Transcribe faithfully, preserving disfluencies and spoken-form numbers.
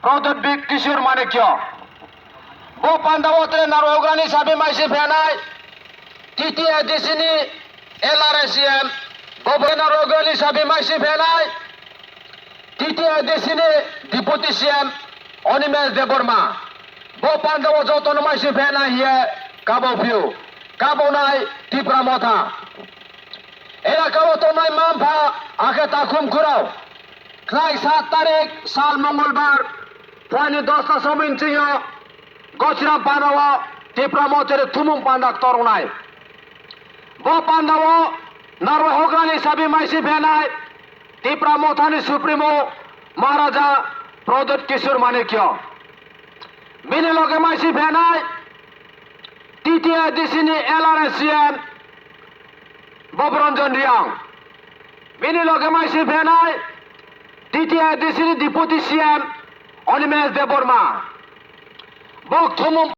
Pradyot Kishore Manikya. Bo panda wo tre narwai houhgra ni sabi maising phainai, TTAADC ni LRSCM, bo bo narwai houhgra ni sabi maising phainai, TTAADC ni Deputy CM Animesh Debbarma. Bo panda wo joto no maising phainai hing ye kabo phi ou. Kabo nai Tipra Motha. Elaka wo tongnai mma-mpha, akhe takhum khurao. Khnai sat tarik sal Mongolbar, phuaini dosta somoi ni ching yo, Gosiram panda wo Tipra Motha ni thumung panda ktor ong nai. Bo panda wo narwai houhgra ni sabi maising phainai, Tipra Motha ni Supremo Maharaja Pradyot Kishore Manikya. Bini loge maising phainai, TTAADC ni LRSCM Bobranjan Reang. Bini loge maising phainai, TTAADC ni Deputy CM Animesh Debbarma. Bo kthumung